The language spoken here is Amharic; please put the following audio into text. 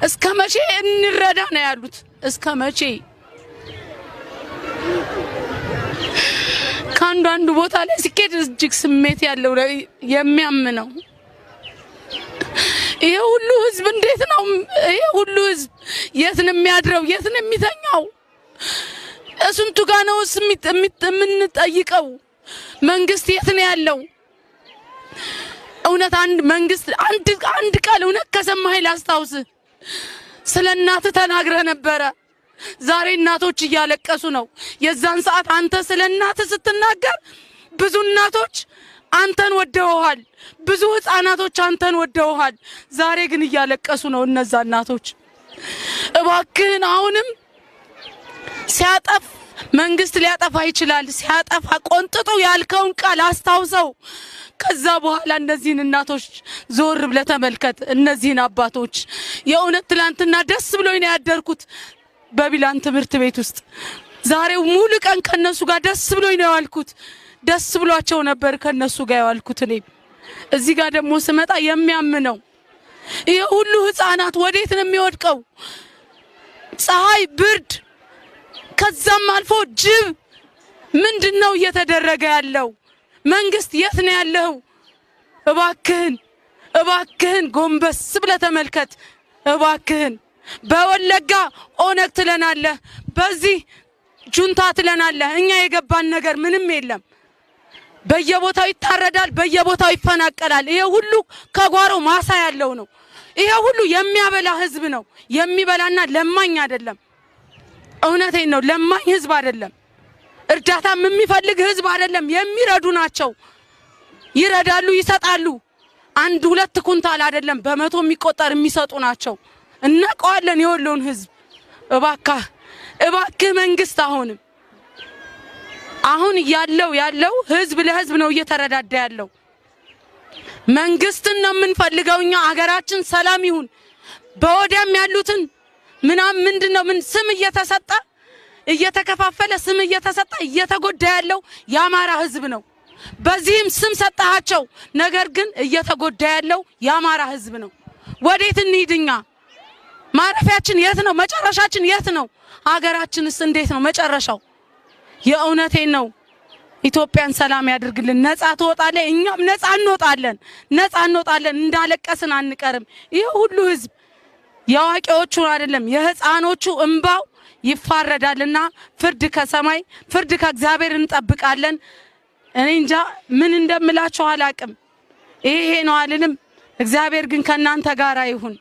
እስከ መቼ እንረዳ ነው ያሉት? እስከ መቼ? ከአንዱ አንዱ ቦታ ላይ ሲኬድ እጅግ ስሜት ያለው የሚያም ነው። ይሄ ሁሉ ህዝብ እንዴት ነው? ይሄ ሁሉ ህዝብ የት ነው የሚያድረው? የት ነው የሚተኛው? ስንቱ ጋ ነውስ የምንጠይቀው? መንግስት የት ነው ያለው? እውነት አንድ መንግስት አንድ ቃል እውነት ከሰማኸኝ ላስታውስ፣ ስለ እናትህ ተናግረህ ነበረ። ዛሬ እናቶች እያለቀሱ ነው። የዛን ሰዓት አንተ ስለ እናትህ ስትናገር ብዙ እናቶች አንተን ወደውሃል፣ ብዙ ህፃናቶች አንተን ወደውሃል። ዛሬ ግን እያለቀሱ ነው እነዛ እናቶች። እባክህን አሁንም ሲያጠፍ መንግስት ሊያጠፋ ይችላል። ሲያጠፋ ቆንጥጡ ያልከውን ቃል አስታውሰው። ከዛ በኋላ እነዚህን እናቶች ዞር ብለህ ተመልከት፣ እነዚህን አባቶች። የእውነት ትላንትና ደስ ብሎኝ ነው ያደርኩት በቢላን ትምህርት ቤት ውስጥ። ዛሬው ሙሉ ቀን ከነሱ ጋር ደስ ብሎኝ ነው የዋልኩት። ደስ ብሏቸው ነበር ከነሱ ጋር የዋልኩት። እኔ እዚህ ጋር ደግሞ ስመጣ የሚያምነው ይሄ ሁሉ ህፃናት ወዴት ነው የሚወድቀው? ፀሐይ፣ ብርድ ከዛም አልፎ ጅብ። ምንድን ነው እየተደረገ ያለው? መንግስት የት ነው ያለው? እባክህን እባክህን ጎንበስ ብለህ ተመልከት። እባክህን በወለጋ ኦነግ ትለናለህ፣ በዚህ ጁንታ ትለናለህ። እኛ የገባን ነገር ምንም የለም። በየቦታው ይታረዳል፣ በየቦታው ይፈናቀላል። ይሄ ሁሉ ከጓሮ ማሳ ያለው ነው። ይሄ ሁሉ የሚያበላ ህዝብ ነው። የሚበላና ለማኝ አይደለም። እውነቴን ነው። ለማኝ ህዝብ አይደለም። እርዳታም የሚፈልግ ህዝብ አይደለም። የሚረዱ ናቸው። ይረዳሉ፣ ይሰጣሉ። አንድ ሁለት ኩንታል አይደለም በመቶ የሚቆጠር የሚሰጡ ናቸው። እናውቀዋለን የወሎን ህዝብ። እባክህ እባክህ መንግስት አሁንም አሁን ያለው ህዝብ ለህዝብ ነው እየተረዳዳ ያለው። መንግስትን ነው የምንፈልገው እኛ። አገራችን ሰላም ይሁን። በወዲያም ያሉትን ምናምን ምንድን ነው ምን ስም እየተሰጠ እየተከፋፈለ ስም እየተሰጠ እየተጎዳ ያለው የአማራ ህዝብ ነው። በዚህም ስም ሰጣቸው፣ ነገር ግን እየተጎዳ ያለው የአማራ ህዝብ ነው። ወዴት እንሂድ እኛ? ማረፊያችን የት ነው? መጨረሻችን የት ነው? አገራችንስ እንዴት ነው መጨረሻው? የእውነቴን ነው። ኢትዮጵያን ሰላም ያድርግልን። ነፃ ትወጣለህ፣ እኛም ነፃ እንወጣለን። ነፃ እንወጣለን። እንዳለቀስን አንቀርም። ይህ ሁሉ ህዝብ የአዋቂዎቹ አይደለም የህፃኖቹ እንባው ይፋረዳልና ፍርድ ከሰማይ ፍርድ ከእግዚአብሔር እንጠብቃለን። እኔ እንጃ ምን እንደምላችሁ አላቅም። ይሄ ነው አልልም። እግዚአብሔር ግን ከእናንተ ጋር ይሁን።